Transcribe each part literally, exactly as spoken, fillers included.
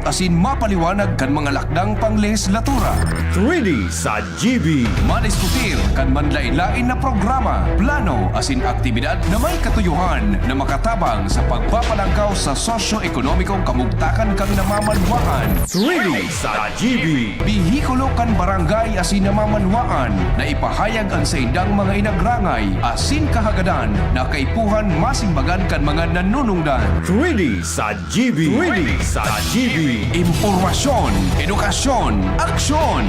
asin mapaliwanag kan mga lakdang panglehislatura. Three D sa G B. Madiskutir kan manlain-lain na programa, plano asin aktibidad na may katuyohan na makatabang sa pagpapalangkaw sa sosyo-ekonomikong kamugtakan kan namamanwaan. Three D sa G B. Bihikulo kan barangay asin namamanwaan na ipahayag an saindang mga inagrangay asin kahagadan na kaipuhan masimbagan kan mga nanunungdan. Three D sa G B. Three D sa G B. Impormasyon, edukasyon, aksyon.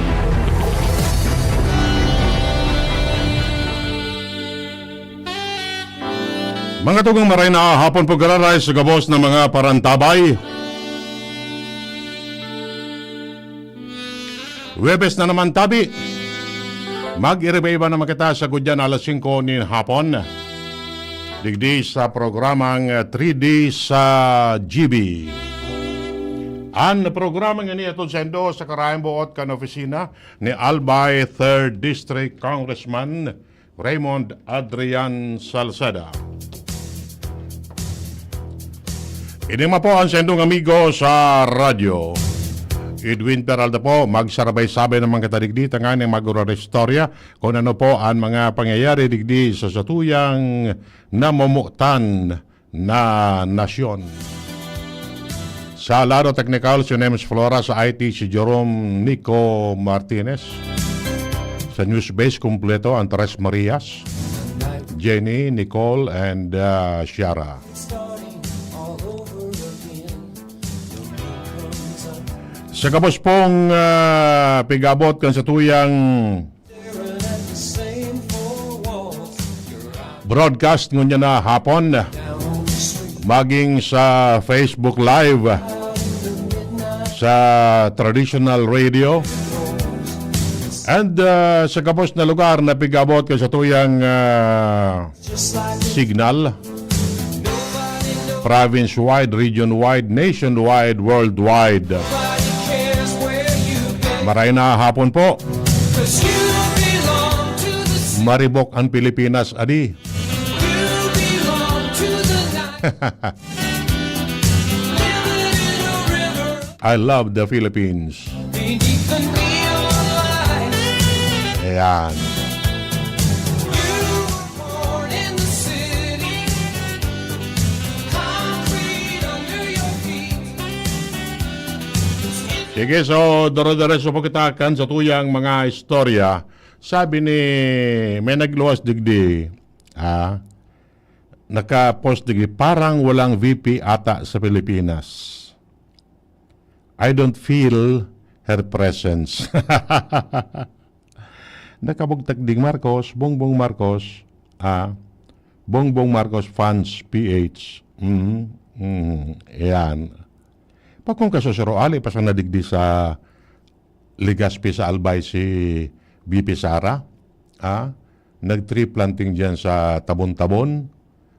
Mga tugang, maray na hapon po, gararay sa gabos na mga parantabay. Huwebes na naman tabi. Mag-iriba-iba naman kita sa gudyan alas singko nin hapon. Digdi sa programang, eh, three D sa G B. An programang ini hatod saindo sa karayang buot kan opisina ni Albay Third District Congressman Raymond Adrian Salceda. Ini man po an saindong amigo sa radyo, Edwin Peralta po. Magsarabay-sabay naman kita digdi tanganing mag-oror istorya kung ano po an mga pangyayari digdi sa satuyang namomotan na nasyon. Sa lado teknikal, si Nems Flora, sa I T, si Jerome Nico Martinez. Sa news base, kumpleto ang Tres Marias, Jenny, Nicole, and, ah, Shara. Sa gabos pong, ah, pig-abot kan satuyang broadcast ngunyan na hapon, maging sa Facebook Live, sa traditional radio, and, ah, sa gabos na lugar na pig-abot kan satuyang, ah, signal, province-wide, region-wide, nationwide, worldwide. Maray na hapon po. Maribok ang Pilipinas, adi. I love the Philippines. Ayan. Sige, so, dire-diretso po kita kan satuyang mga istorya. Sabi ni, may nagluwas digdi, ah, naka-post digdi, "Parang walang V P ata sa Pilipinas. I don't feel her presence." Nakabugtak ding Marcos, Bongbong Marcos, ah, Bongbong Marcos fans P H. Mhm, mhm, yan. Pakong kasusuro, ali pa sa nadigdi sa Legazpi sa Albay si V P Sara, ah, nag-tree planting diyan sa Tabon-Tabon,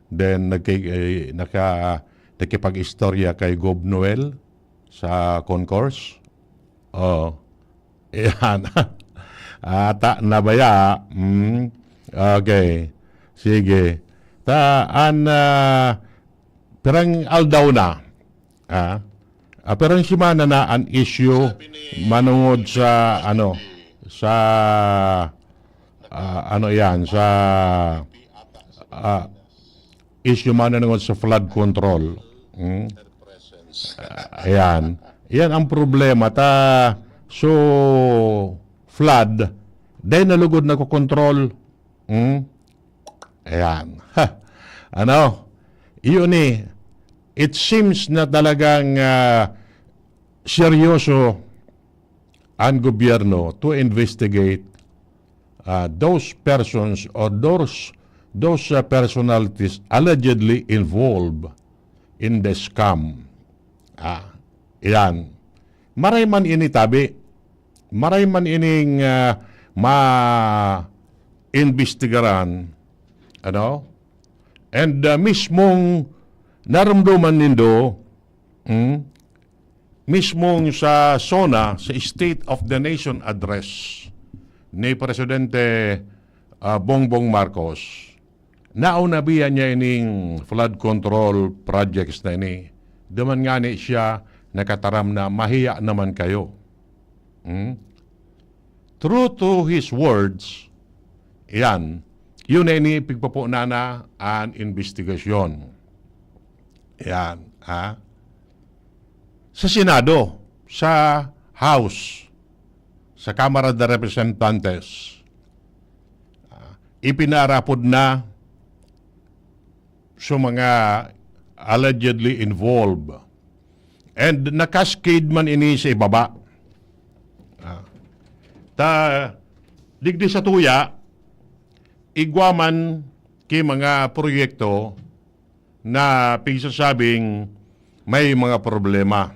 then nagkay-, eh, naka-, nakipag-istorya kay Gob Noel sa concourse. Oh. Ayan. Ata na baya. Mm. Okay. Sige. Ta-, an, ah, pirang aldaw na. Ah, ah, pirang semana na an issue manungod sa, ano, sa, ah, ano yan, sa, ah, issue manungod sa flood control. Hmm? Ah, ayan. Yan ang problema. Ta, so, flood, dahil nalugod na ko control. Hmm? Ayan. Ha. Ano? Iyon eh. It seems na talagang, ah, seryoso ang gobyerno to investigate, ah, those persons or those, those, ah, personalities allegedly involved in the scam. Ah, iyan. Maray man ini tabi. Maray man ining, ah, maimbestigaran, ano? And, ah, mismong narumduman nindo, hmm, mismong sa SONA, sa State of the Nation Address ni Presidente, ah, Bongbong Marcos, naunabihan niya ining flood control projects na ini. Duman ngani siya nakataram na mahiya naman kayo. Hmm? True to his words, yan, yun na ini pigpapo na na an investigasyon. Yan, ha? Sa Senado, sa House, sa Kamara de Representantes, ah, ipinaarapod na sa mga allegedly involved. And na-cascade man ini sa ibaba. Ah, ta, digdi sa tuya, igwa man ki mga proyekto na pigsasabing may mga problema.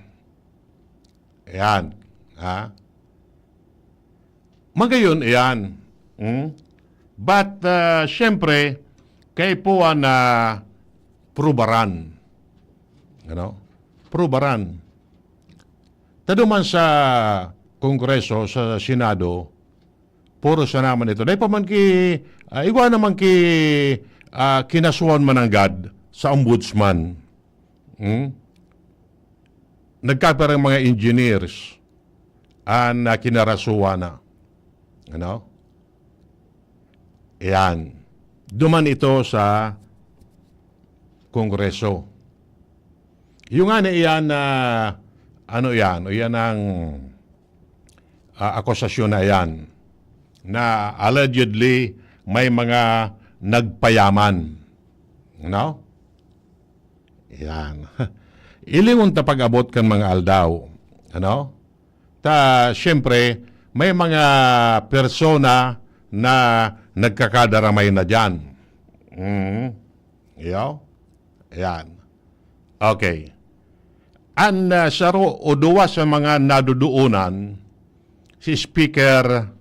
Ayan. Ha? Magayon, ayan. Hmm? But, ah, siyempre, kaipuhan na prubaran. Ano? Prubaran. Taduman sa Kongreso, sa Senado, puro siya naman ito. Dahil pa man ki, ah, igwa naman ki, ah, kinasuhan mananggad sa ombudsman. Hmm? Nagkapirang mga engineers an, ah, kinarasuhan na. Ano? Ayan. Duman ito sa Kongreso. Yung nga na iyan na, ano yan, o yan ang, ah, akusasyon na yan, na allegedly may mga nagpayaman. No? Yan. Ilingon ta pag-abot kan mga aldaw. Ano? Ta, siyempre, may mga persona na nagkakadaramay na diyan. Mm. Iyo? Yan. Okay. An, ah, saro o duwa sa mga nadodoonan, si Speaker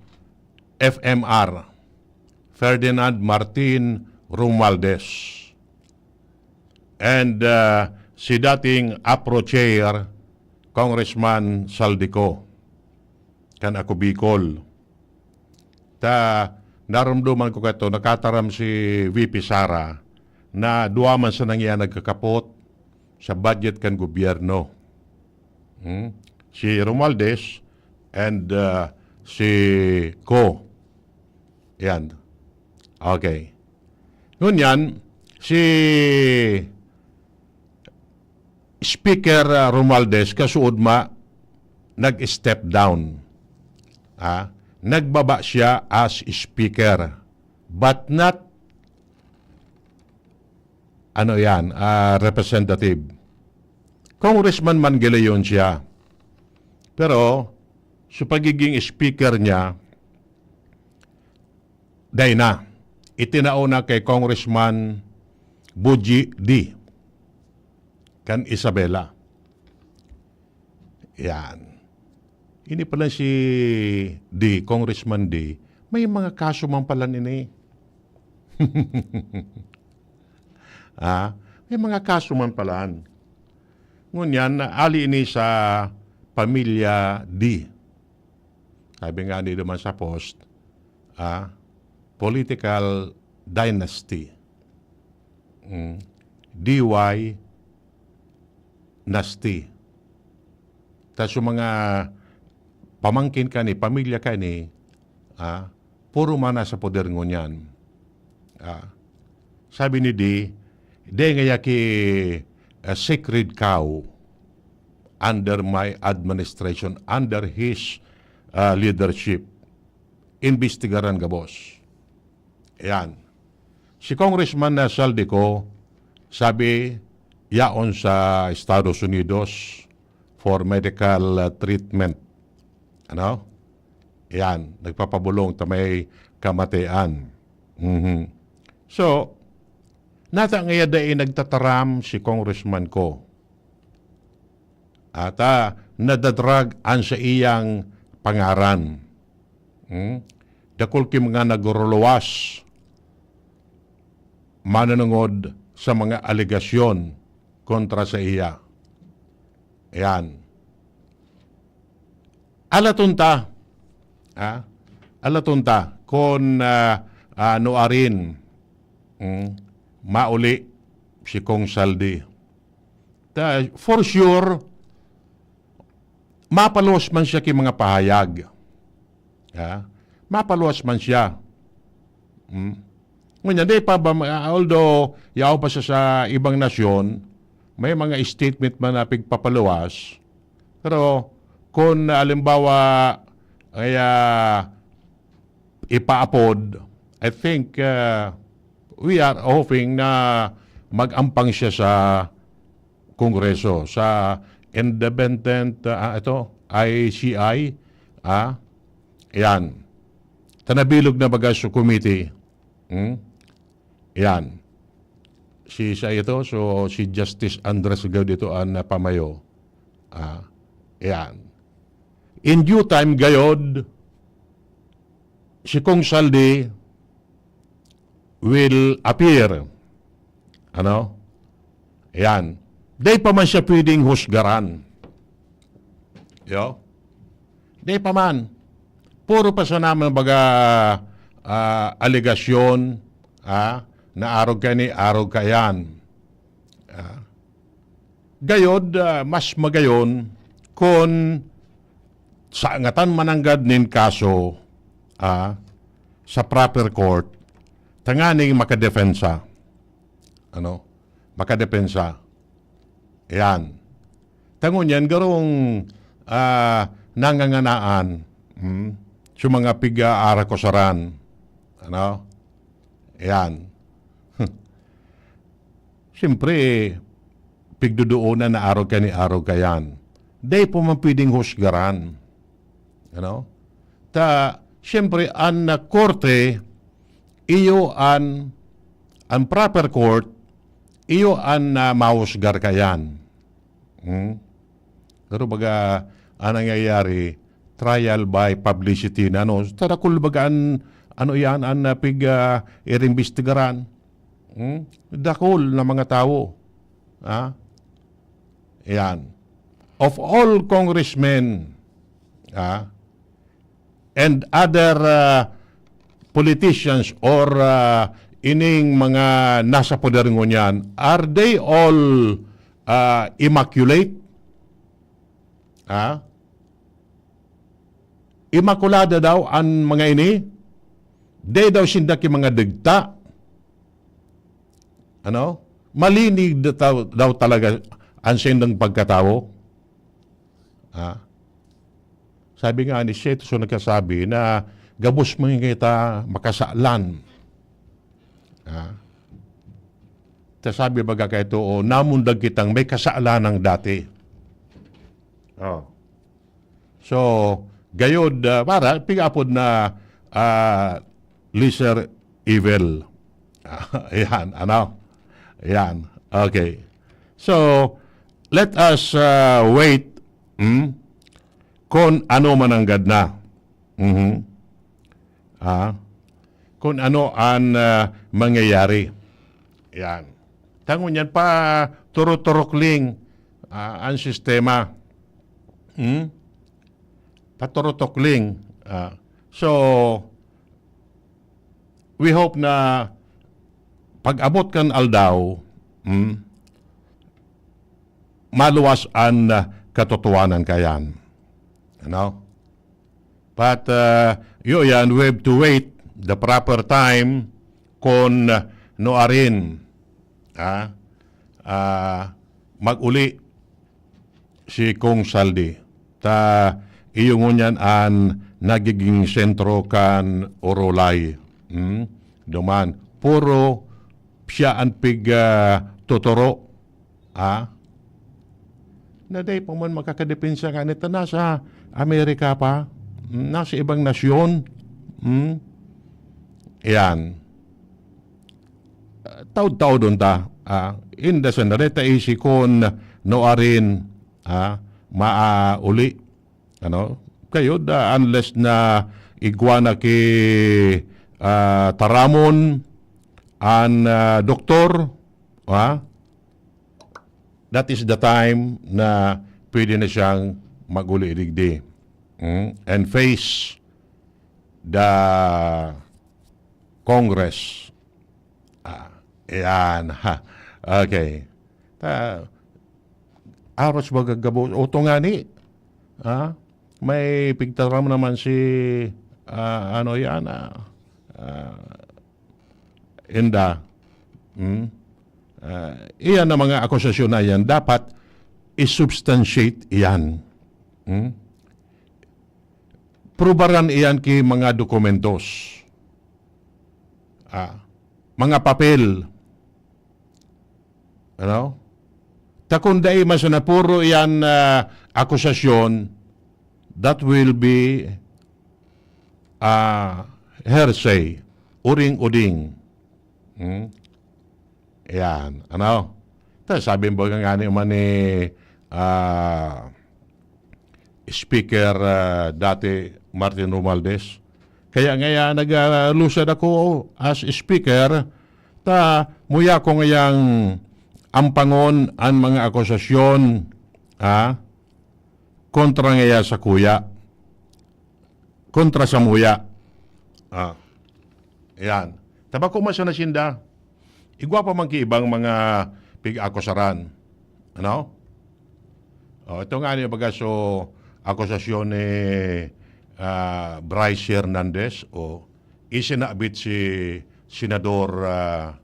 F M R, Ferdinand Martin Romualdez, and, ah, si dating APRO Chair, Congressman Zaldy Co, kan Ako Bicol. Ta, naromdoman ko kato, nakataram si V P Sara na duwa man sana ngiyan nagkakapot sa budget kan gobyerno. Hmm? Si Romualdez and, ah, si Co. Yan. Okay. Ngunyan, si Speaker, ah, Romualdez, kasuodma, nag-step down. Ah, nagbaba siya as speaker, but not, ano yan, ah, representative. Congressman man galayon siya. Pero, sa pagiging speaker niya, dai na. Itinao na kay Congressman Boji D. Kan Isabela. Yan. Ini pala si D, Congressman D. May mga kaso man pala ini. Ah, may mga kaso man pala. Ngunyan, ali ini sa pamilya D. Sabi nga ni duman sa post, ah, political dynasty. Mm. D Y nasty. Tas yung mga pamangkin ka ni, pamilya ka ni, ah, puro man nasa poder ngunyan. Ah, sabi ni D, "Dai ngaya ki, ah, sacred cow under my administration, under his, ah, leadership." Imbestigaran gabos. Ayan. Si Congressman na Zaldy Co, sabi, yaon sa Estados Unidos for medical, ah, treatment. Ano? Ayan, nagpapabulong ta may kamatian. Mhm. So, nata ngaya dai nagtataram si Congressman Co. Ata, nadadrag an saiyang pangaran. Hmm? Dakul ki mga naguruluwas mananungod sa mga alegasyon kontra saiya. Ayan. Alaton ta, ha? Alaton ta kun, ah, ah, nuarin, hmm, mauli si Cong Zaldy. Ta, for sure, mapaluwas man siya ki mga pahayag. Ha? Mapaluwas man siya. Hmm? Ngunyan, di pa ba, ah, although yaon pa siya sa ibang nasyon, may mga statement man na pigpapaluwas. Pero kung, halimbawa, ay, ah, ipaapod, I think, ah, we are hoping na mag-ampang siya sa Kongreso, sa independent, ah, ito, I C I, ah, yan. Tanabilog na baga sa committee. Hmm? Yan. Si, sa ito, so, si Justice Andres Gaudito ang napamayo. Ah, yan. In due time, gayod, si Kong Saldi will appear. Ano? Yan. Di pa man siya pwedeng husgaran. Yo? Di pa man. Puro pa siya naman baga, ah, alegasyon, ah, na arog ka ni, arog ka yan. Ah. Gayod, ah, mas magayon kun sa angatan mananggad nin kaso, ah, sa proper court, tanganing makadepensa. Ano? Makadepensa. Ayan. Tangon yan, garong, ah, nanganganaan, hmm, sa mga piga-arakusaran. Ano? Ayan. Siyempre, pigdodoonan na arog ka ni arog ka yan. Dai pa man pwedeng husgaran. Ano? Ta, siyempre, an, ah, korte, iyo an, an proper court, iyo an, ah, mahusgar ka yan. Hmm? Pero baga, ang nangyayari, trial by publicity na, no? Sa dakul baga an, ano yan, an, ah, pig, ah, irimbestigaran. Hmm? Dakul na mga tawo. Ha? Yan. Of all congressmen, ha? And other, ah, politicians or, ah, ining mga nasa poder ngunyan, are they all, ah, immaculate? Ha? Imakulada daw an mga ini? Di daw sinda ki mga digta? Ano? Malinig da-, daw, daw talaga an saindang pagkatawo? Ha? Sabi nga ni Seth, so nagkasabi na gabos man kita makasalan. Ha? Ta sabi baga kaito, o, namundag kitang may kasalanang dati. Oh. So, gayod, ah, para pigapod na, ah, lesser evil. Ayan, ano? Ayan. Okay. So, let us, ah, wait, hmm, kung ano mananggad na. Mhm. Ah, kung ano an, ah, mangyayari. Yan. Tangon yan, pa turok-turokling, ah, an sistema. Hmm? Paturotokling. Ah, so, we hope na pag-abot kan aldaw, hmm, maluwas an, ah, katotohanan kayan. Ano? But, uh, yun yan, we have to wait the proper time kung nuarin, ah, ah, mag-uli si Kong Saldi. Ta iyo ngunyan an nagiging sentro kan orolay. Hmm? Duman, puro siya an pig, ah, tuturo. Ah? Na dai pa man makakadepensa nga nito, nasa Amerika pa, mm, nasa ibang nasyon. Mm? Yan. Ah, taod-taodon ta. Ah, in the sense, dai ta isikon no arin, ah, maauli. Ano? Kayo, da, unless na igwa na ki, ah, taramon, an, ah, doktor, ha? That is the time na pwede na siyang mag-uli digdi. Mm? And face the Congress. Ah, yan, ha. Okay. Ta, aros ba gagabo? Oto nga ni. Ha? May pigtaram naman si, ah, ano yan, ah, ah, Inda. Hmm? Ah, iyan ang mga akusasyon na yan. Dapat i-substantiate iyan. Hmm? Prubaran iyan ki mga dokumentos. Ah, mga papel. Ano? Ta kun dai man sana puro iyan, ah, akusasyon, that will be, ah, hearsay, uring-uding. Hmm? Ayan, ano? Ta, sabi mo nga ni man ni, ah, Speaker, ah, dati Martin Romualdez. Kaya nga yan, naglusad ako as speaker, ta muya ko ngayang ampangon an mga akusasyon, ha, kontra ngaya sa kuya. Kontra sa muya. Ah. Yan. Tabako man siya nasinda. Igwa pa man ki ibang mga pig-akusaran. Ano? Oh, ito nga niya baga, so, akusasyon ni, ah, Bryce Hernandez, o isinabit si Senador, ah,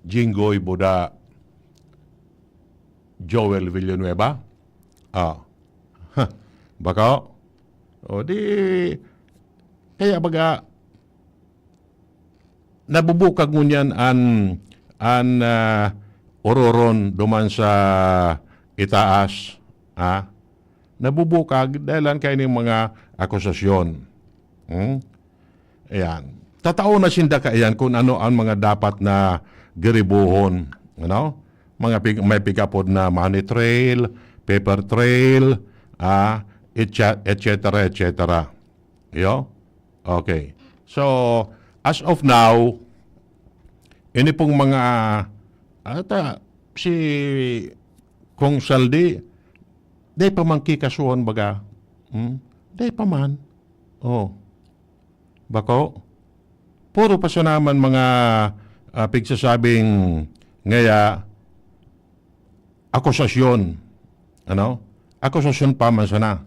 Jinggoy Buda Joel Villanueva. Ah. Bako? O di, kaya baga, nabubukag ngunyan an, an, ah, ororon duman sa itaas, ha? Nabubukag dahil lang kaining mga akusasyon. Hmm? Ayan. Tatao na sinda kaiyan kung ano ang mga dapat na giribuhon, ano? Mga pig-, may pigapod na money trail, paper trail, ah, et cetera, et cetera. Iyo? Okay. So, as of now, ini pong mga, ata, si Kong Saldi, dai pa man kikasuhan baga. Hmm? Dai pa man. Oh. Bako? Puro pa sana man mga, ah, pigsasabing ngaya, akusasyon. Ano? Akusasyon pa man sana.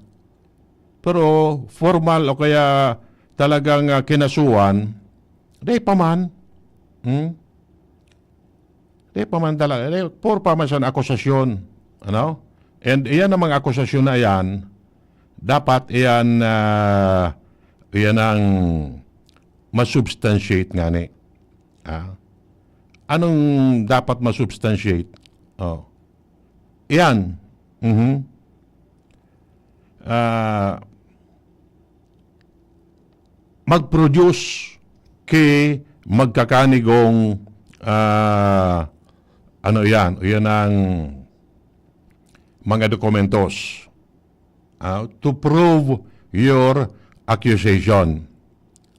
Pero formal o kaya talagang, ah, kinasuhan, dai pa man. Hmm? Dai pa man talaga. Dai, puro pa man sana akusasyon. Ano? And iyan namang akusasyon na iyan, dapat iyan, ah, iyan ang masubstantiate ngani. Ah? Anong dapat masubstantiate? Oh. Iyan. Mhm. Ah, mag-produce ki magkakanigong, ah, ano iyan? Iyan ang mga dokumentos, ah, to prove your accusation.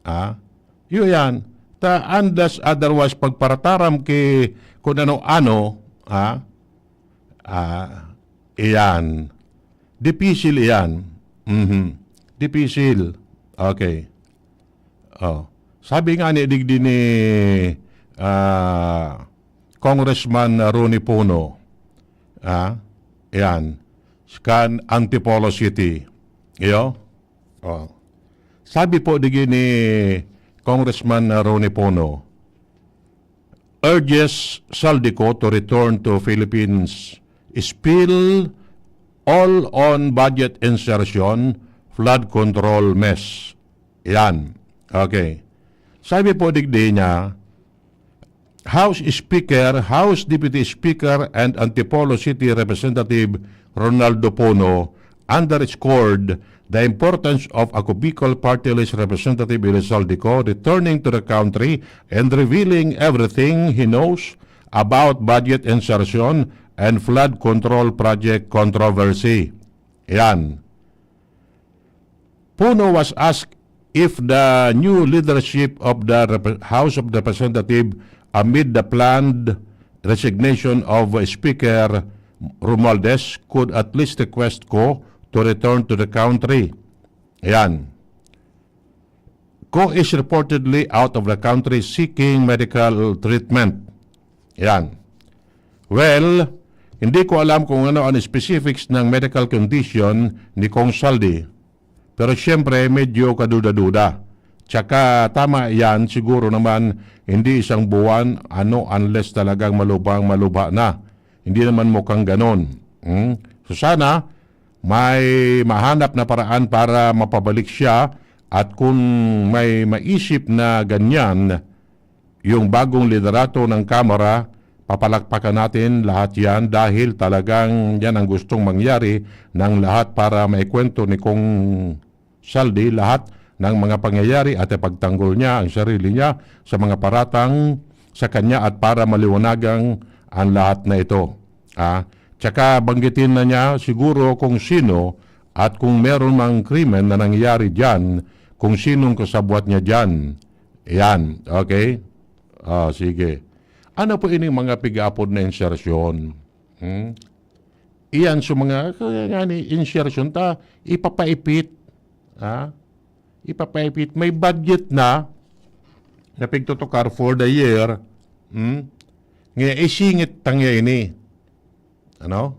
Ah, iyo yan. Ta, unless otherwise, pagparataram ki kung ano-ano, ah, ah, iyan. Dipisil iyan. Mhm. Dipisil. Okay. Oh. Sabi nga ni digdi ni, ah, Congressman Ronnie Pono, ah, iyan, kan Antipolo City. Iyo? Oh. Sabi po digdi ni Congressman Ronnie Pono, urges Zaldy Co to return to Philippines, spill all on budget insertion, flood control mess. Yan. Okay. Sabi po digdi niya, House Speaker, House Deputy Speaker, and Antipolo City Representative Ronaldo Pono underscored the importance of a Cubicol Party List Representative Elizalde Co returning to the country and revealing everything he knows about budget insertion and flood control project controversy. Yan. Pono was asked if the new leadership of the Rep-, House of Representatives, amid the planned resignation of Speaker Romualdez, could at least request Co to return to the country. Ayan. Co is reportedly out of the country seeking medical treatment. Ayan. Well, Hindi ko alam kung ano ang specifics ng medical condition ni Kong Saldi. Pero siyempre, medyo kaduda-duda. Tsaka tama yan, siguro naman, hindi isang buwan, ano, unless talagang malubhang malubha na. Hindi naman mukhang ganon. Hmm? So sana, may mahanap na paraan para mapabalik siya at kung may maisip na ganyan, yung bagong liderato ng Kamara, papalakpakan natin lahat yan dahil talagang yan ang gustong mangyari ng lahat para maikwento ni Kong Saldi lahat ng mga pangyayari at ipagtanggol niya ang sarili niya sa mga paratang sa kanya at para maliwanagang ang lahat na ito. Ah, tsaka banggitin na niya siguro kung sino at kung meron mang krimen na nangyayari diyan, kung sinong kasabwat niya diyan. Yan, okay? Ah, sige. Ano po ining mga pigaapod na insertion? Hmm? Iyan sa mga, kaya nga ni insertion ta, ipapaipit. Ha? Ipapaipit. May budget na, na pigtutukar for the year. Hmm? Ngayon, isingit tangya ini. Ano?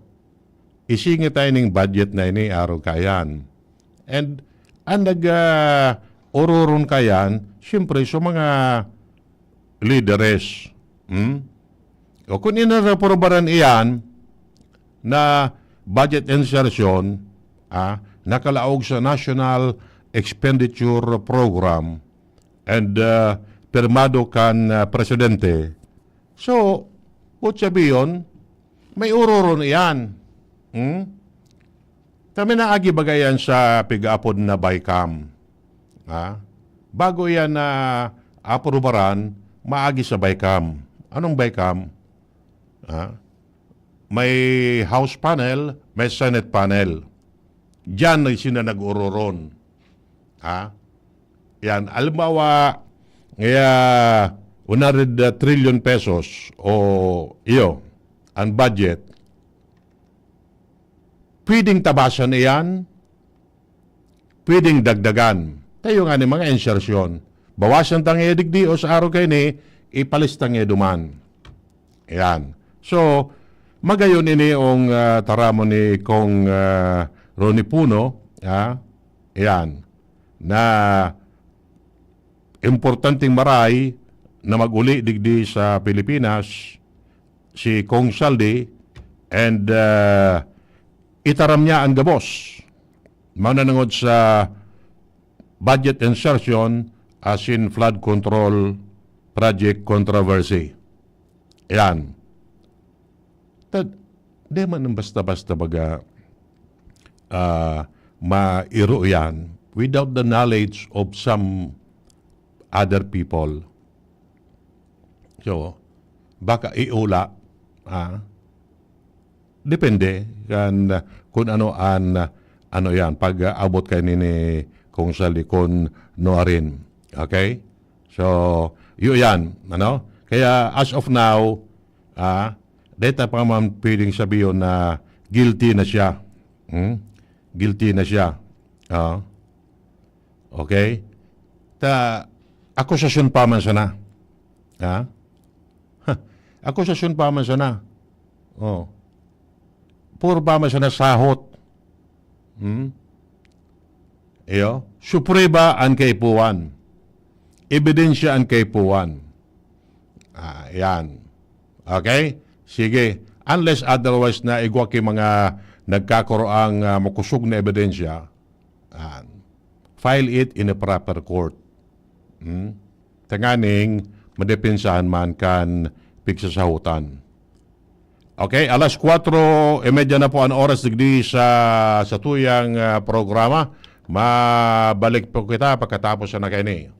Isingit tayo ning budget na ini, araw kayan. And, ang nag, ah, ororon kayan, siyempre, sa mga lideres. Hmm? O kung inaraprobaran iyan na budget insertion, ah, nakalaog sa National Expenditure Program and, ah, pirmado kan, ah, presidente. So, boot sabihon, may ororon iyan. Hmm? Kami naagi baga yan sa pigaapod na BICAM. Ha? Bago yan na aprubaran, maagi sa BICAM. Anong BICAM? Ha? May House panel, may Senate panel. Diyan na sila nag-ororon. Ha? Yan. Halimbawa, ngaya one hundred trillion pesos o iyo, ang budget, pwedeng tabasan iyan, pwedeng dagdagan. Tayo nga ni mga insertion. Bawasan ta ngaya digdi o sa araw kaini, ipalista ngaya duman. Ayan. So, magayon ini ang, ah, taramon ni Kong, ah, Ronnie Puno, ah, ayan, na importanteng maray na mag-uli digdi sa Pilipinas, si Kong Saldi, and, ah, itaram niya ang gabos. Mao na nangod sa budget insertion as in flood control project controversy. Ayan. Tad-, di man ang basta-basta baga, ah, mairo yan without the knowledge of some other people. So, baka iula, ah, depende kan, ah, kung ano an, ah, ano yan, pag, ah, abot kay nini kung sa likon no arin. Okay? So, yun yan, ano? Kaya as of now, ah, deta pa man pwedeng sabihin na guilty na siya. Hmm? Guilty na siya. Ah. Okay? Ta, akusasyon pa man sana. Ha? Ha, akusasyon pa man sana. Oh. Puro pa man sana sahot. Hmm? Iyo, suprueba an kaipuhan. Ebidensya an kaipuhan. Ah, yan. Okay? Sige. Unless otherwise na igwa ki mga nagkakoroang, ah, makusog na ebidensya, ah, file it in a proper court. Hmm? Tanganing madepensahan man kan pigsasahutan. Okay, alas kwatro y media na po ang oras digdi sa, sa tuyang, ah, programa. Mabalik po kita pagkatapos na kaini.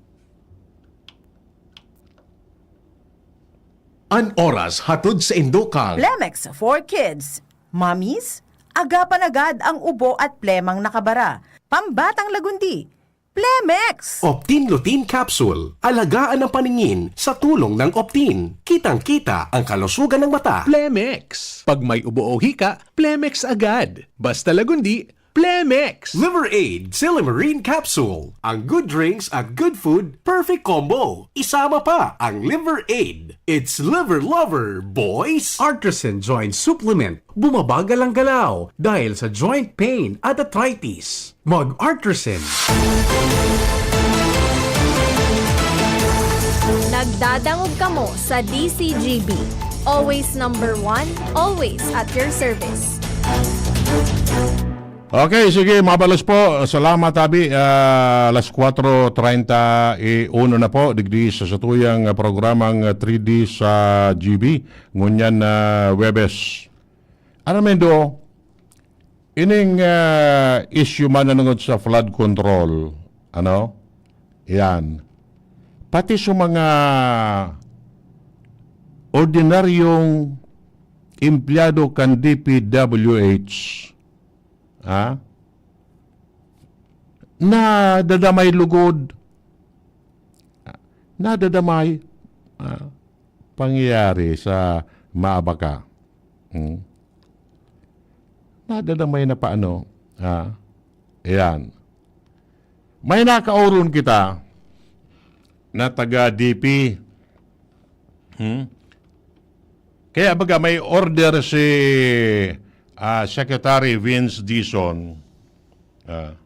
An oras hatod sa indokang Plemex for Kids. Mommies, agapan agad ang ubo at plemang nakabara. Pambatang lagundi, Plemex! Optin Lutein Capsule. Alagaan ang paningin sa tulong ng Optin. Kitang-kita ang kalusugan ng mata. Plemex. Pag may ubo o hika, Plemex agad. Basta lagundi, Plemex! Liver Aid, Silimarin Capsule. Ang good drinks at good food, perfect combo. Isama pa ang Liver Aid. It's Liver Lover, boys! Artisan Joint Supplement. Bumabagal ang galaw dahil sa joint pain at arthritis. Mag-Artisan. Nagdadangog kamo sa D C G B. Always number one, always at your service. Okay, sige, mabalos po. Salamat, Abi. Ah, alas kwatro treinta y uno na po, digdi sa satuyang programang three D sa G B. Ngunyan na Webes. Ano man do, ining ah, issue mananungod sa flood control, ano? Yan. Pati sa mga ordinaryong empleyado kan D P W H, ha? Nadadamay lugod. Nadadamay ah, pangyayari sa Maabaca. Hmm? Nadadamay na paano? Ha? Ayan. May nakaoron kita na taga D P. Hmm? Kaya baga may order si ah, Secretary Vince Dizon ah,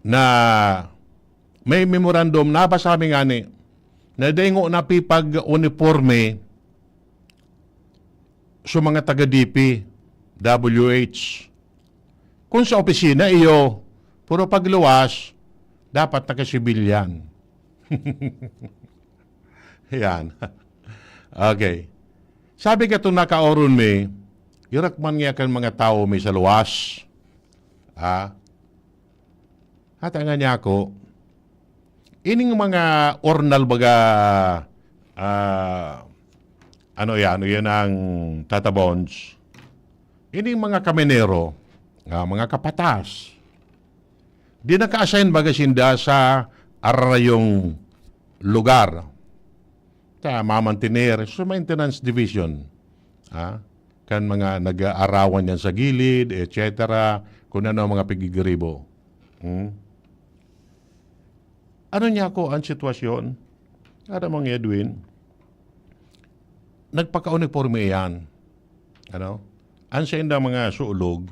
na may memorandum, nabasa mi ngani, na dai ngo napipag-uniforme sa mga taga D P, W H. Kung sa opisina, iyo, pero pagluwas, dapat naka-civilian. Yan. Okay. Sabi ka itong nakaoron mi, irak man nga kan mga tawo mi sa luwas. Ha? Hata nga niya ako, ining mga ornal baga, ah, ano yan, ano yan ang tatabons. Ining mga kaminero, ah, mga kapatas, di naka-assign baga sinda sa arayong lugar. Ta mamantener sa maintenance division. Ha? Kan mga nag-aarawan yan sa gilid, et cetera. Kung ano ang mga pigigiribo. Hmm? Ano niya ako ang sitwasyon? Aram mo, Edwin, nagpaka-uniforme yan. Ano? Ang sa indang mga suulog,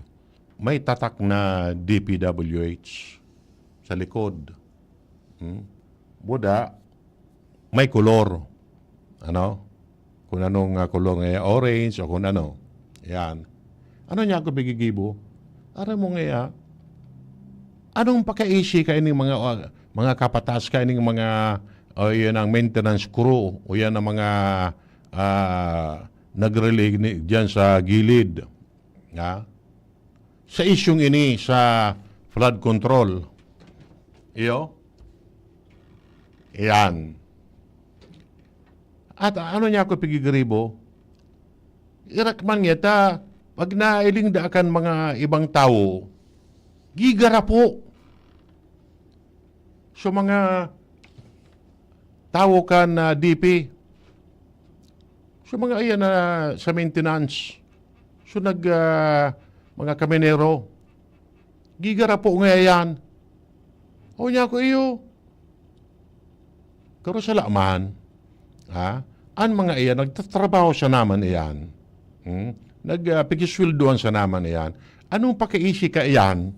may tatak na D P W H sa likod. Hmm? Buda, may kolor. Ano? Kung anong ah, kolor nga orange o kung ano. Yan. Ano niya ako bigigibo? Aram mo nga, anong pakaisi ka ining mga ah, mga kapatas ka ining mga o yan ang maintenance crew o yan ang mga ah, nagre-relay ni- dyan sa gilid. Ha? Sa isyung ini sa flood control. Iyo? Yan. At ano niya ako pigigribo? Irak man niya ta, pag nailing da kan mga ibang tawo, gigarapo. So mga tawo kan ah, D P, so mga iyan na sa maintenance, so nag ah, mga kaminero, gigarapo nga yan. O niya ko iyo, pero sala man, ha? An mga iyan, nagtatrabaho sa naman iyan. Hmm? Nag ah, pigisweldoan sa naman iyan. Anong pakiisi ka iyan?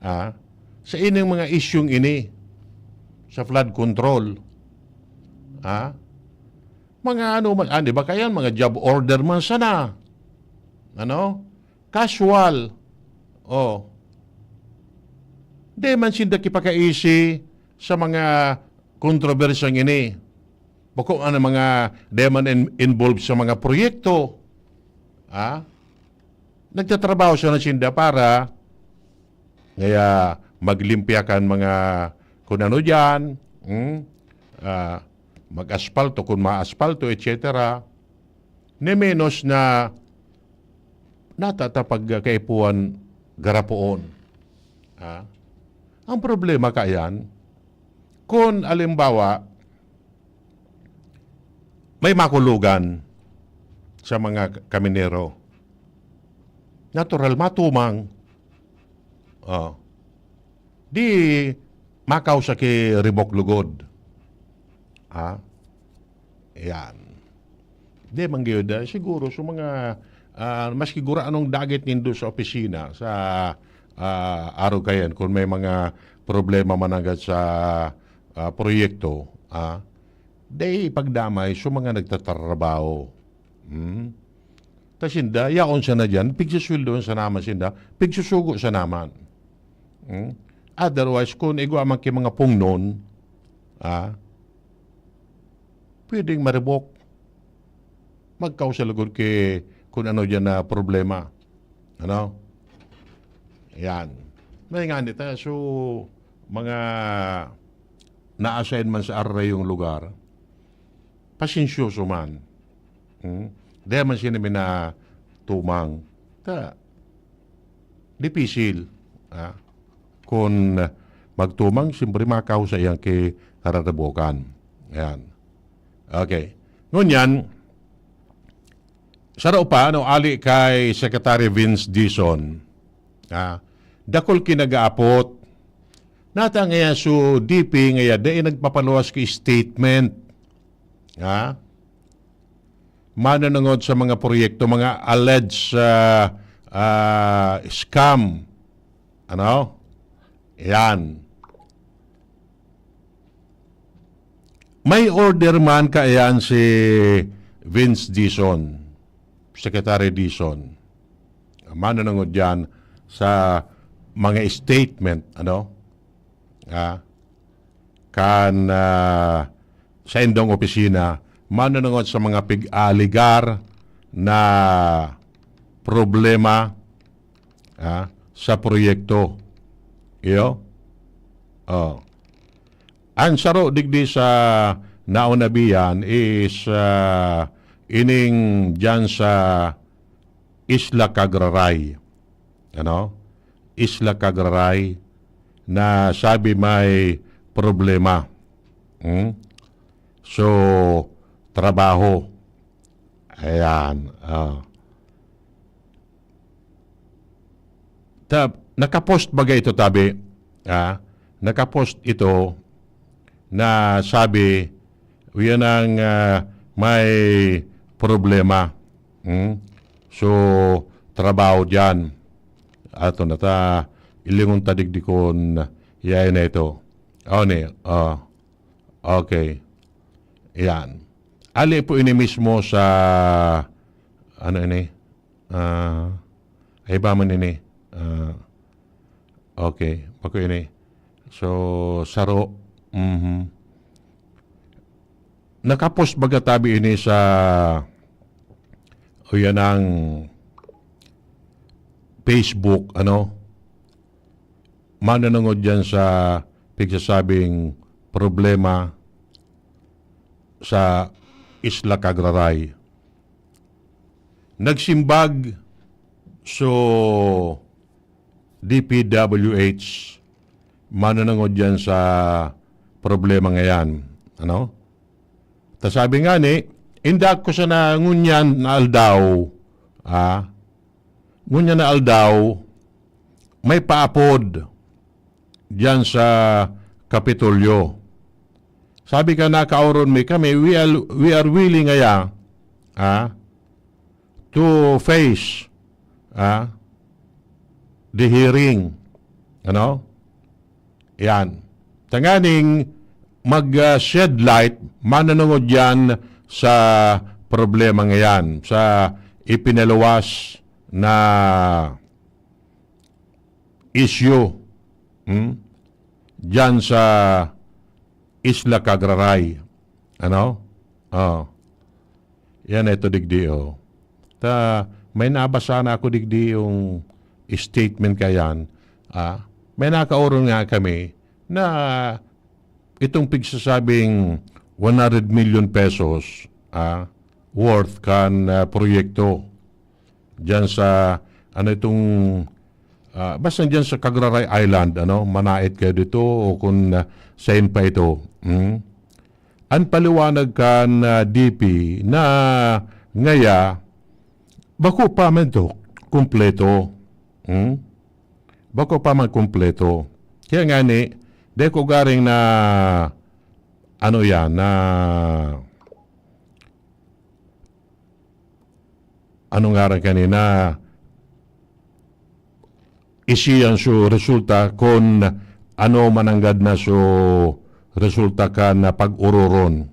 Ha? Sa ining mga isyung ini sa flood control. Ha? Mga ano man, ah, di ba kaya mga job order man sana? Ano? Casual. Oh. Di man sinda kipakaisi sa mga kontrobersyang ini. Bako ano mga di man in- involved sa mga proyekto. Ha? Nagtatrabaho sana sinda para ngaya maglimpya kan mga kung ano diyan, hmm? Ah, mag-aspalto kung maaspalto, et cetera. Ni menos na natatapag kaipuhan garapoon. Ha? Ang problema kayan, kung alimbawa, may makulugan sa mga kaminero. natural, matumang. Oh. Di makausa ki Reboc lugod. Ha? Yan. Di man gyud, ah, siguro sa mga, ah, maski gurano an dagit nindo sa opisina, sa, ah, arog kayan, kung may mga problema man agad sa, ah, proyekto, ah, di ipagdamay sa mga nagtatrabaho. Hmm? Ta sinda, yaon sana diyan, pigsusweldohan sana man sinda, pigsusugo sana man. Hmm? Otherwise, kung igwa man ki mga pungnon, ah, pwedeng ma-revoke. Magkausa lugod ki kung ano diyan na problema. Ano? Yan. May nga nita, so, mga na-assign man sa arayong lugar, pasensyoso man. Hmm? Dahil man sila minatumang. Ta, dipisil. Ha? Kung magtumang, siyempre, makausa yan ki kararabokan. Yan. Okay. Ngunyan, saro pa, ano, ali kay Secretary Vince Dizon, ah, dakul ki nag-aapot. Nata ngaya so D P ngaya, dai nagpapaluwas ki statement. Ha? Mananangod sa mga proyekto, mga alleged, ah, ah, scam. Ano? Yan. May order man kaiyan si Vince Dizon, Secretary Dizon. Mananangod yan sa mga statement, ano? Ah, kan, ah, sa indong opisina, mananangod sa mga pig-aligar na problema, ah, sa proyekto. Iyo? Oh. Ang saro digdi sa naonabihan is, ah, ining diyan sa Isla Cagraray. Ano? Isla Cagraray na sabi may problema. Hmm? So, trabaho. Ayan. Ah. Ta-, nakapost baga ito, tabi? Ah, nakapost ito na sabi, yan ang, ah, may problema. Hmm? So, trabaho diyan. Ato na ta, ilingon ta digdi kun yayo na ito. Oh, ni, oh. Okay. Yan. Ali po ini mismo sa, ano ini? Ah, ay ba man ini? Ah, okay. Bako ini. So, saro. Mhm. Nakapost baga tabi ini sa, o yan ang Facebook, ano? Mananangod yan sa pigsasabing problema sa Isla Cagraray. Nagsimbag so D P W H, mananangod yan sa problema ngayan. Ano? Ta sabi nga ni, indak ko sana ngunyan na aldaw, ah, ngunyan na aldaw, may paapod diyan sa Kapitolyo. Sabi ka, "Nakaoron mi kami, we are, we are willing ngaya, ah, to face, ah, the hearing." Ano? Yan. Tanganing mag, ah, shed light, mananungod yan sa problema ngayan, sa ipinaluwas na issue, hmm? Diyan sa Isla Cagraray. Ano? Oh. Yan, ito digdi, oh. Ta, may nabasa na ako digdi yung statement kayan. Ah, may nakaoron nga kami na itong pigsasabing one hundred million pesos, ah, worth kan, ah, proyekto. Diyan sa, ano itong, ah, basta diyan sa Cagraray Island, ano, manait kayo dito o kung, ah, sain pa ito. Hmm? Ang paliwanag kan, ah, D P na ngaya, bako pa man ito. kumpleto. Hmm? Bako pa man kumpleto. Kaya nga ni, di ko garing na, ano yan, na, ano nga rin kanina, isiyan so resulta kun ano mananggad na so resulta kan pag-ororon.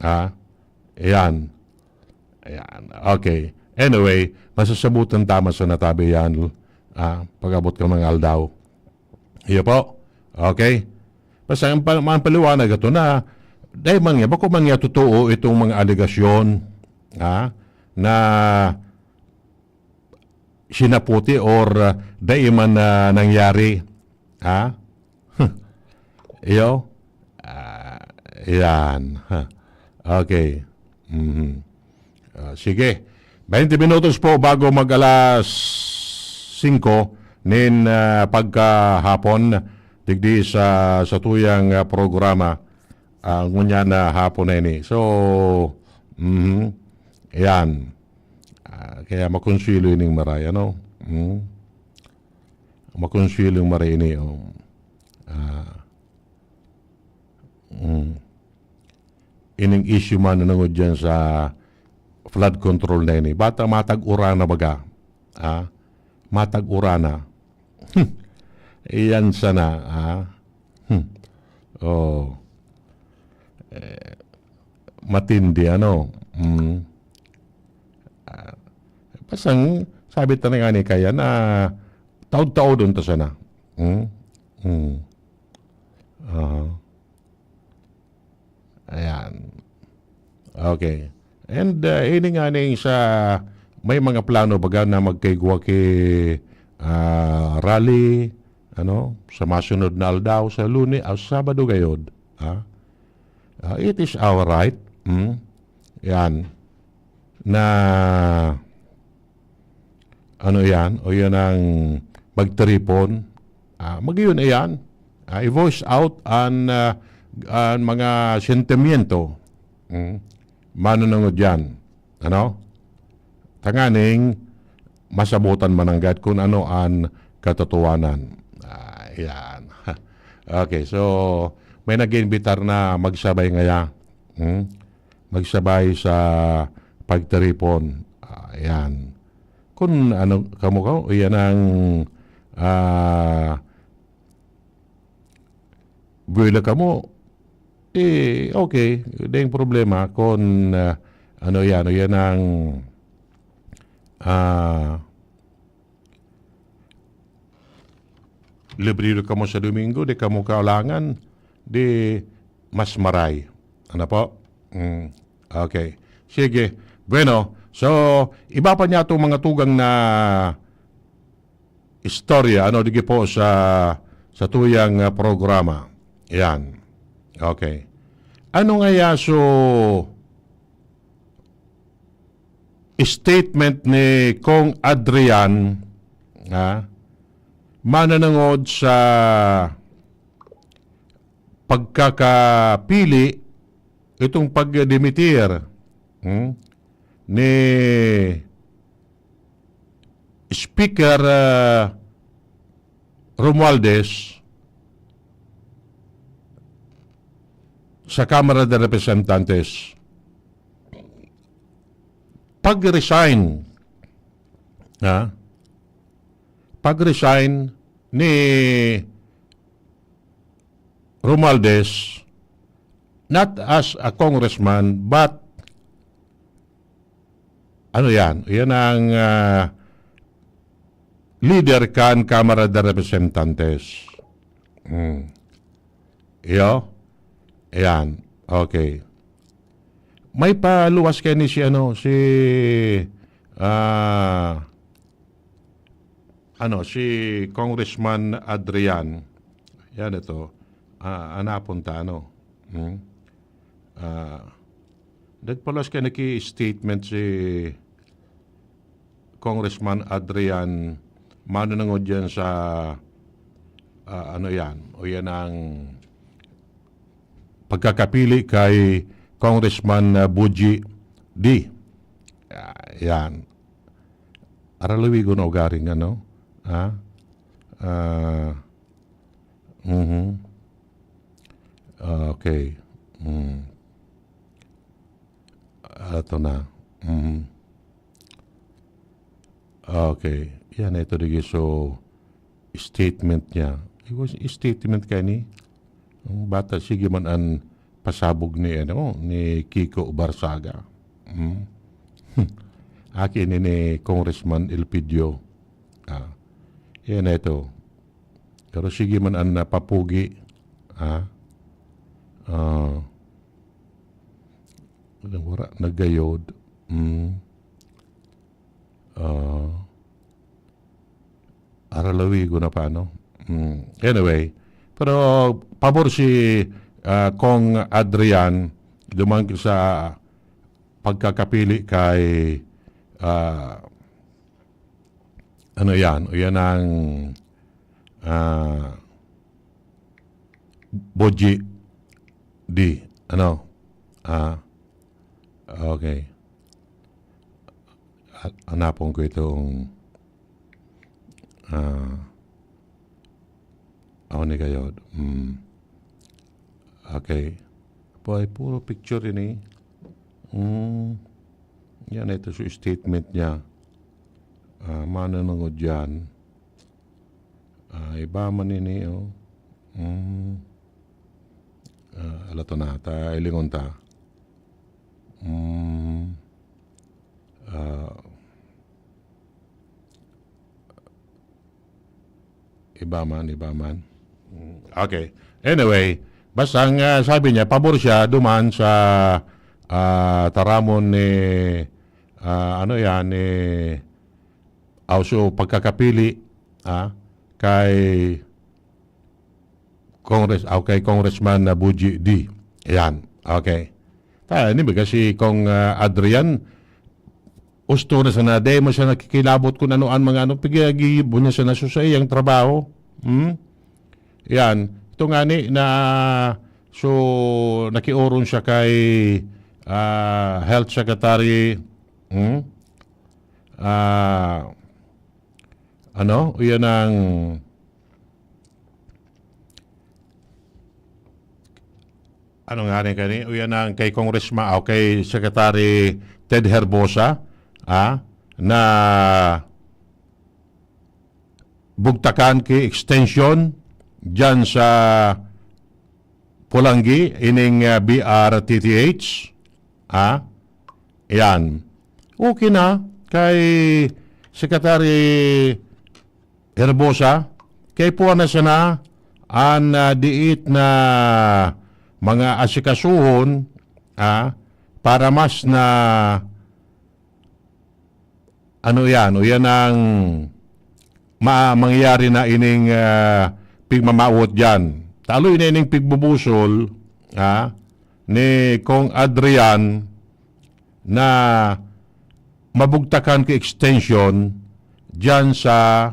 Ha? Ayan. Ayan. Okay. Anyway, masasabutan ta man sa natabi yan, ah, pag-abot kan mga aldaw. Iyo po. Okay? Basta ang pa-, ang paliwanag ito na, dahil man nga, bako man nga totoo itong mga alegasyon, ha, na sinaputi or, ah, dai man na nangyari. Ha? Iyo? Ah, yan. Ha. Okay. Mhm. Ah, sige. Baynte minutos po bago mag-alas singko nin, ah, pagkahapon, digdi sa, sa tuyang, ah, programa, ah, ngunyan na hapon na ini. So, mhm. Yan. Ah, kaya makonsuelo ining maray, ano? Mm. Makonsuelo yung maray ini, oh. Ah, mm. Ining issue man nanungod dyan sa flood control na ini. Bata matag-urana baga. Ah, matag-urana. Iyan sana, ah. Hmm. Oh. Eh, matindi, ano? Mm. Ah, pasang, sabi ta na nga ni kaya na taod-taodon ta sana. Hmm? Hmm. Aha. Ayan. Okay. And, ah, ini nga ning sa, may mga plano baga na magkaigwa ki, ah, rally, ano, sa masunod na aldaw, sa Lune-, ah, Sabado gayod, ha? Ah, it is our right, hmm? Yan. Na, ano yan? O yan ang magtiripon. Ah, mag-iyon iyan. Ah, i-voice out an, ah, an mga sentimiento. Hmm? Manunungod yan. Ano? Tanganing masabotan mananggad kung ano an katotohanan. Ah, yan. Okay, so may nag-iimbitar na magsabay ngaya. Hmm? Magsabay sa pagtiripon. Ah, yan. Kung ano, kamo ka, yan ang, ah, buwela kamo, eh, okay, daing problema kung, ah, ano yan, o yan ang, ah, libre kamo sa Domingo, di kamo kaolangan, di mas maray. Ano po? Mm, okay. Sige. Bueno, so, iba pa niya itong mga tugang na istorya, ano, digi po sa, sa tuyang, ah, programa. Yan. Okay. Ano nga ya so statement ni Kong Adrian, ha, mananangod sa pagkakapili, itong pagdimitir, hmm, ni Speaker, ah, Romualdez sa Kamara de Representantes. Pag-resign, ha? Pag-resign ni Romualdez, not as a congressman, but ano yan? Yan ang, ah, leader kan Kamara de Representantes. Hmm. Iyo? Ayan. Okay. May paluwas kayo ni si ano, si, ah, ano, si Congressman Adrian. Yan ito. Ah, anapon ta, ano? Hmm? Ah, nagpaluwas kayo naki-statement si Congressman Adrian manunungod yan sa, ah, ano yan, o yan ang pagkakapili kay Congressman, ah, Buji D. Ah, yan. Aralawigon na ugaring ano, ha? Ah, mhm. Okay. Hmm. Ato na. Mhm. Okay. Yan, ito digi. So, statement niya. It was statement kani. Ang bata, sige man an pasabog ni, ano, ni Kiko Barsaga. Hmm? Aki ni, ni Congressman Elpidio. Ah, yan na ito. Pero sige man an napapugi. Ah, ah, wala, naggayod. Hmm. Ah, aralawi ko na paano. Hmm. Anyway, pero pabor si, ah, Kong Adrian duman sa pagkakapili kay, ah, ano yan? O yan ang, ah, Boji D. Ano? Ah, okay. Ha-, hanapon ko itong, ah, ako ni kayo. Hmm. Okay. Boy, puro picture ini. Hmm. Yan, ito sa statement niya. Ah, mananangod yan. Ah, iba man ini, oh. Hmm. Ah, ala to na, ta, ilingon ta. Hmm. Ah, iba man, iba man. Hmm, okay. Anyway, basta ang, ah, sabi niya, pabor siya duman sa, ah, taramon ni, ah, ano yan, ni, also pagkakapili, ah, kay Congress, ah, kay Congressman na Buji D. Ayan. Okay. Ta, ini baga si Kong, ah, Adrian, usto na sana, dai man siya nakikilabot kung ano ang mga ano, pigyagibo niya sana sa iyang trabaho. Hmm? Yan. Ito nga ni na, so, nakiorong siya kay, ah, Health Secretary, hmm? Ah, ano? Yan ang, ano nga ni kani? Yan ang kay Congressman, o kay Secretary Ted Herbosa, ah, na bugtakan ki extension diyan sa Polangui, ining, ah, B R T T H. Ah, yan. Okay na kay Secretary Herbosa, kay puwa na sana an, ah, diit na mga asikasuhon, ah, para mas na ano yan, o yan ang ma-, mangyayari na ining, ah, pigmamawot diyan. Taloy na ining pigbubusol, ah, ni Kong Adrian na mabugtakan ki extension diyan sa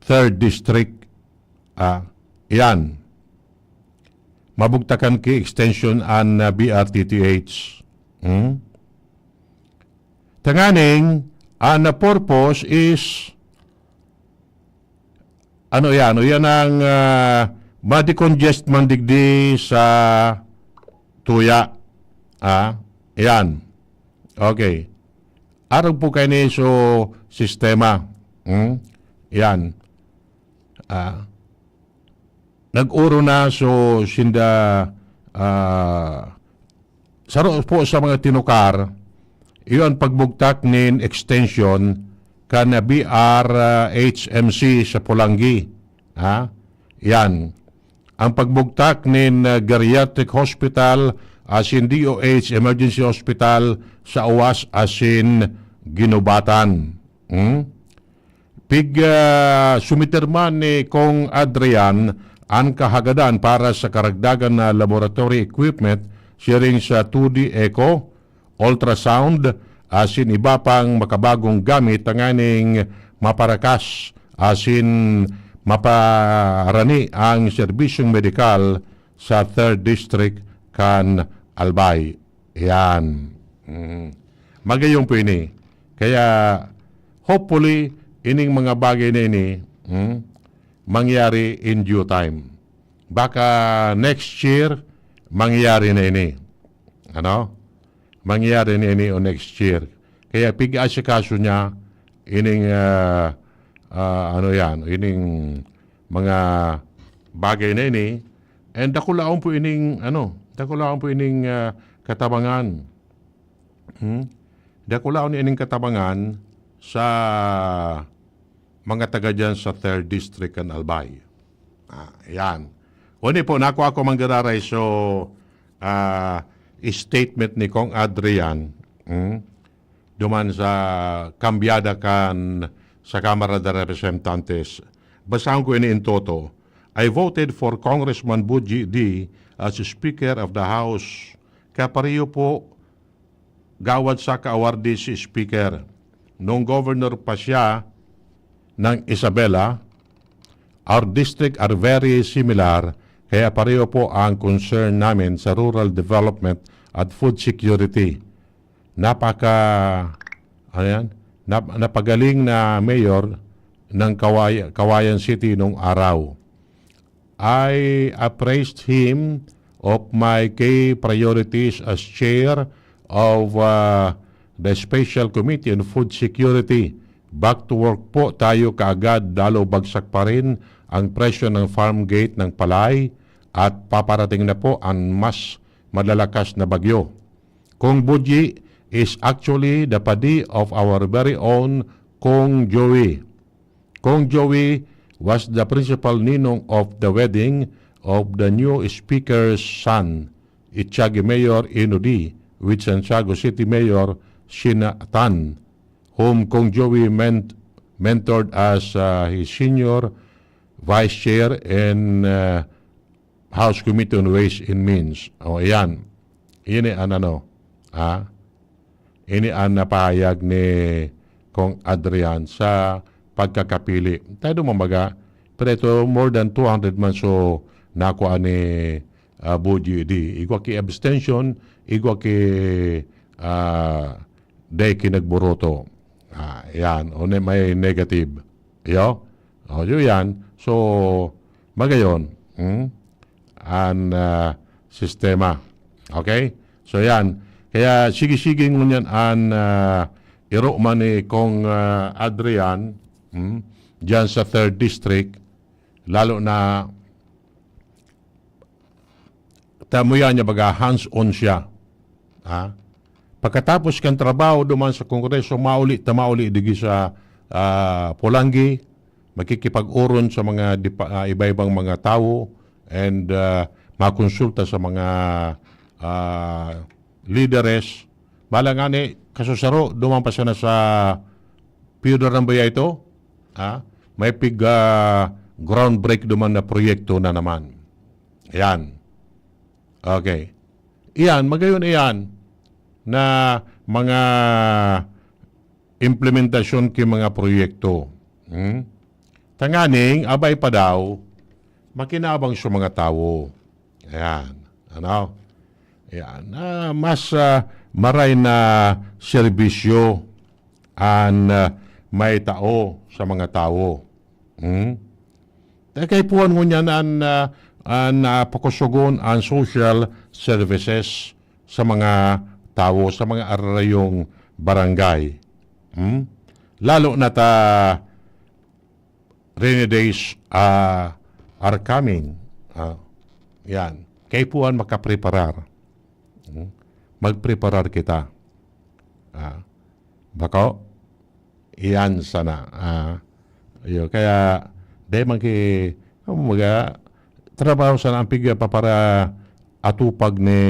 third District. Ah, yan. Mabugtakan ki extension an, ah, B R T T H. Hmm? Tanganing, an, ah, purpose is, ano yan? O yan ang, ah, ma-decongest man digdi sa tuya. Ah, yan. Okay. Arog po kayo ni so sistema. Hmm? Yan. Ah, nag-oro na so sinda, ah, saro po sa mga tinukar, iyo ang pagbugtak nin extension kan B R H M C sa Polangui. Ha? Yan. Ang pagbugtak nin, ah, geriatric hospital asin D O H emergency hospital sa Uwas asin Guinobatan. Hmm? Pig, ah, sumiter man ni Kong Adrian an kahagadan para sa karagdagan na laboratory equipment siring sa two D echo, ultrasound, asin iba pang makabagong gamit tanganing maparakas asin maparani ang serbisyong medikal sa Third District kan Albay. Yan. Mhm. Magayon po ini. Kaya, Hopefully, ining mga bagay na ini, hmm, mangyari in due time. Baka next year, mangyari na ini. Ano? Mangyari na ini o next year. Kaya pig-aasikaso niya ining, ah, ah, ano yan, ining mga bagay na ini. And dakulaon po ining, ano, dakulaon po ining, ah, katabangan. Hmm? Dakulaon ining katabangan sa mga taga dyan sa third District kan Albay. Ah, yan. Uni po, nakuha ko manggararay. So, ah, statement ni Kong Adrian, hmm, duman sa kambyada kan sa Kamara de Representantes. Basahon ko ini in toto. "I voted for Congressman Buji D as Speaker of the House. Kapareho po gawad sa kaawardis si Speaker. Nung governor pa siya ng Isabela, our district are very similar, kaya pareho po ang concern namin sa rural development at food security." Napaka, ano yan? Nap-, napagaling na mayor ng Kaway-, Kawayan City nung araw. I appraised him of my key priorities as chair of, uh, the Special Committee on Food Security. Back to work po tayo kaagad, lalo bagsak pa rin ang presyo ng farm gate ng palay at paparating na po ang mas malalakas na bagyo. Kong Buji is actually the padi of our very own Kong Joey. Kong Joey was the principal ninong of the wedding of the new speaker's son, Itiague Mayor Ino D, with Santiago City Mayor Shina Tan, whom Kong Joey ment-, mentored as, uh, his senior vice chair in, uh, House Committee on Ways and Means. O, ayan. Ini an ano, ha? Ini an napahayag ni Kong Adrian sa pagkakapili. Tayo duman baga, pero ito, more than two hundred man so nakuha ni, ah, Boji D. Igwa ki abstention, igwa ki, ah, dai ki nagboto. Ah, yan. O ne-, may negative. Iyo? O, yun yan. So, magayon, hmm? An, ah, sistema. Okay? So, yan. Kaya sige-sige ngunyan an, ah, iro man ni Kong, ah, Adrian, hmm? Diyan sa third District, lalo na tamuya niya baga hands-on siya. Ha? Pagkatapos kan trabaho duman sa Kongreso, mauli ta mauli digi sa, ah, Polangui, makikipag-oron sa mga dipa-, ah, iba-ibang mga tawo and, ah, makonsulta sa mga, ah, lideres. Bala ngani, kasusaro, duman pa sana sa Pio de Rambuyao ito, ha? May pig, ah, ground break duman na proyekto na naman. Ayan. Okay. Iyan, magayon iyan na mga implementasyon ki mga proyekto. Hmm? Tanganing, abay pa daw, makinabang sa mga tawo. Ayan. Ano? Ayan. Ah, mas, ah, maray na serbisyo an, ah, may tao sa mga tawo. Hmm? Kaipuhan ngunyan an, ah, an, ah, pakusogon an social services sa mga tawo, sa mga ararayong barangay. Hmm? Lalo na ta rainy days, ah, are coming. Ah, yan. Kaipuhan makapreparar. Hmm? Magpreparar kita. Ah, bako? Iyan sana. Ah, iyo. Kaya, dai man ki, kumbaga, trabaho sana ang pig-, papara atupag ni,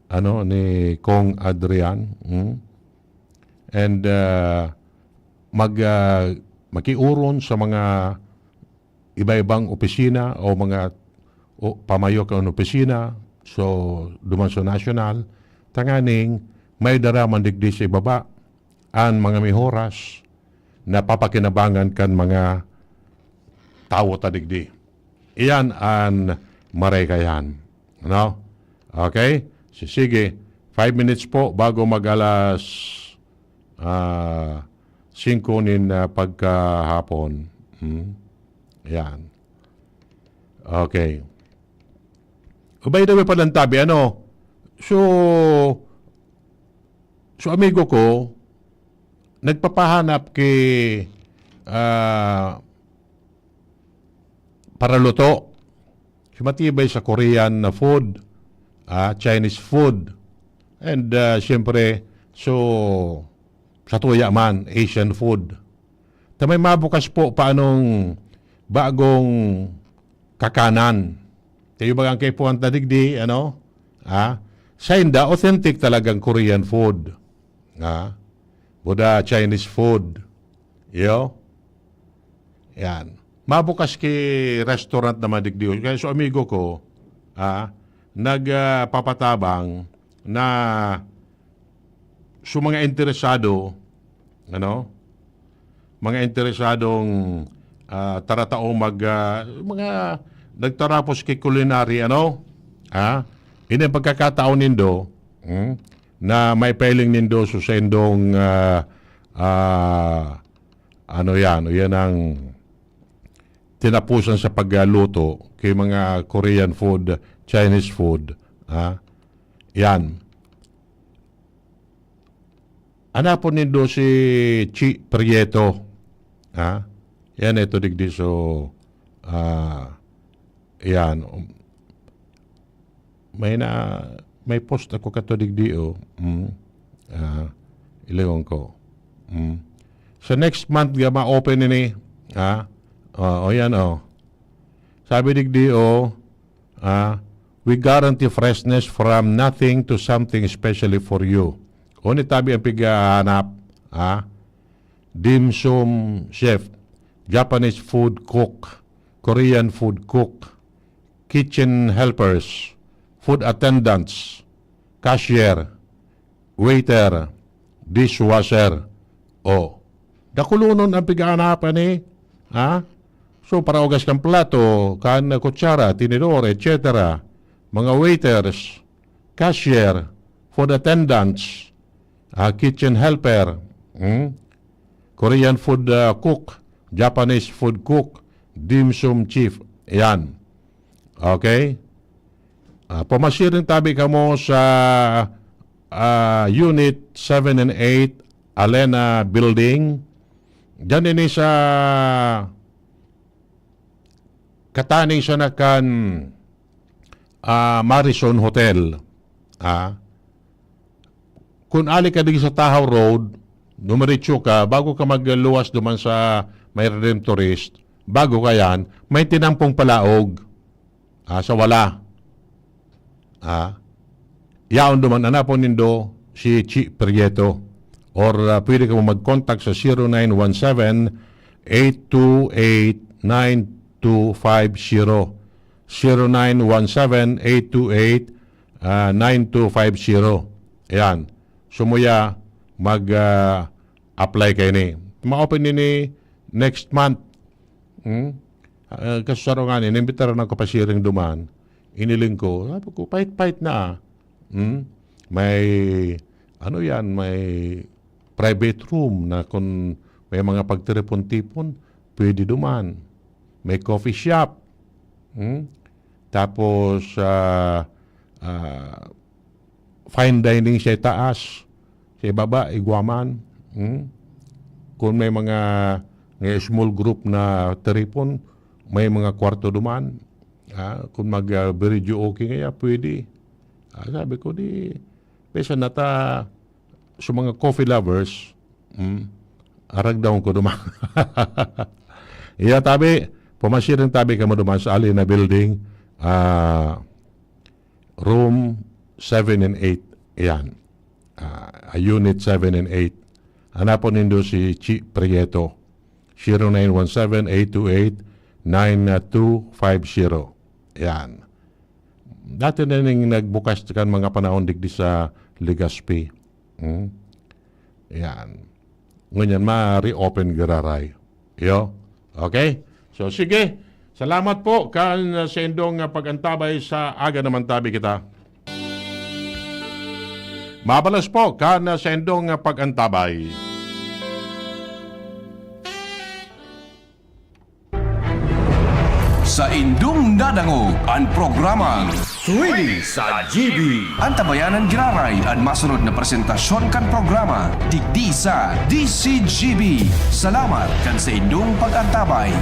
ano, ni Kong Adrian. Hmm? And, ah, mag, ah, makiuron sa mga iba-ibang opisina o mga o, pamayo kan opisina, so, duman sa nasyonal, tanganing may dara man digdi sa ibaba an mga mihoras na papakinabangan kan mga tawo ta digdi. Iyan an maray kaiyan. Ano? Okay? Si-, sige. Five minutes po bago mag-alas, ah, singko nin, ah, pagkahapon. Hmm? Yan. Okay. Oh, by the way pala, Tabi, ano? So, so amigo ko, nagpapahanap ki, ah, paraluto. Si matibay sa Korean na food, ah, Chinese food. And, ah, siyempre, so, sa tuya man, Asian food. Ta may mabukas po pa anong bagong kakanan. Kayo bagang kaipuhan ta digdi, ano? Ah, sa inda, authentic talagang Korean food. Ah, Buddha, Chinese food. Yo? Yan. Mabukas ki restaurant naman digdi. Kaya so amigo ko, ah, nagpapatabang na so mga interesado, ano, mga interesadong, ah, taratao mag, ah, mga nagtarapos ki culinary, ano, ha? Ini ang pagkakataon nindo, hmm, na maipailing nindo so saindong, ah, ah, ano yan, o yan ang tinapusan sa pagluto kay mga Korean food, Chinese food, ha? Yan. Hanapon nindo si Chi Prieto. Ha? Yan, ito digdi. So, ah, yan. Um, may na, may post ako kato digdi, oh. Mm. Ah, ilingon ko. Mm. Sa next month, ga ma-open ini. Ha? Oh, oh, yan, oh. Sabi digdi, oh, ah, "We guarantee freshness from nothing to something, especially for you." Oni tabi ang pighahanap, ah, dim sum chef, Japanese food cook, Korean food cook, kitchen helpers, food attendants, cashier, waiter, dishwasher. O, dakulonon ang pighahanap ani, ha? So, paraugas kan plato, kan kutsara, tinidor, et cetera. Mga waiters, cashier, food attendants, ah, kitchen helper, hmm? Korean food, ah, cook, Japanese food cook, dim sum chef. Yan. Okay? Ah, pamasiring tabi kamo sa, ah, Unit seven and eight, Alena Building. Diyan ini sa kataning siya na kan, ah, Marison Hotel. Ah. Kun ali ka digdi sa Tahaw Road, dumiretso ka, bago ka magluwas duman sa may Redemptorist, bago ka yan, may tinampong palaog, ah, sa wala. Ah, yaon duman, hanapon nindo si Chi Prieto. Or, ah, pwede kamo mag-contact sa zero nine one seven, eight two eight, nine two five zero. Zero nine one seven, eight two eight, ah, nine two five zero. Ayan. Sumuya, mag, ah, apply kaini. Ma-open ini next month. Hmm? Ah, kasusaro ngani, inimbitaran ako pasiring duman. Iniling ko. Sabi ko, "Pait-pait na, ah." Hmm? May, ano yan, may private room na kung may mga pagtiripon-tipon, pwede duman. May coffee shop. Hmm? Tapos, ah, ah, fine dining sa itaas. Sa ibaba, igwa man. Hmm? Kung may mga, may small group na tiripon, may mga kwarto duman. Ah, kung mag, ah, video okay kaya, pwede. Ah, sabi ko, di, pesa na ta, sa mga coffee lovers, hmm, aragdahon ko duman. Iya, tabi, pamasiring tabi kamo duman sa Alina Building, ah, room seven and eight. Ayan. Ah, unit seven and eight. Hanapon nindo si Chi Prieto. Zero nine one seven, eight two eight, nine two five zero. Ayan. Dati na ning nagbukas kan mga panahon digdi sa Legazpi. Hmm? Ayan. Ngunyan, ma-reopen giraray. Yo? Okay? So, sige. Salamat po kan, uh, sa indong, uh, pag-antabay sa Aga Naman Tabi Kita. Mabalos po kan, uh, sa indong, uh, pag-antabay. Saindong nadangog an programang Swede sa G B. Antabayanan giraray an masunod na presentasyon kan programa digdi sa D C G B. Salamat kan saindong pag-antabay.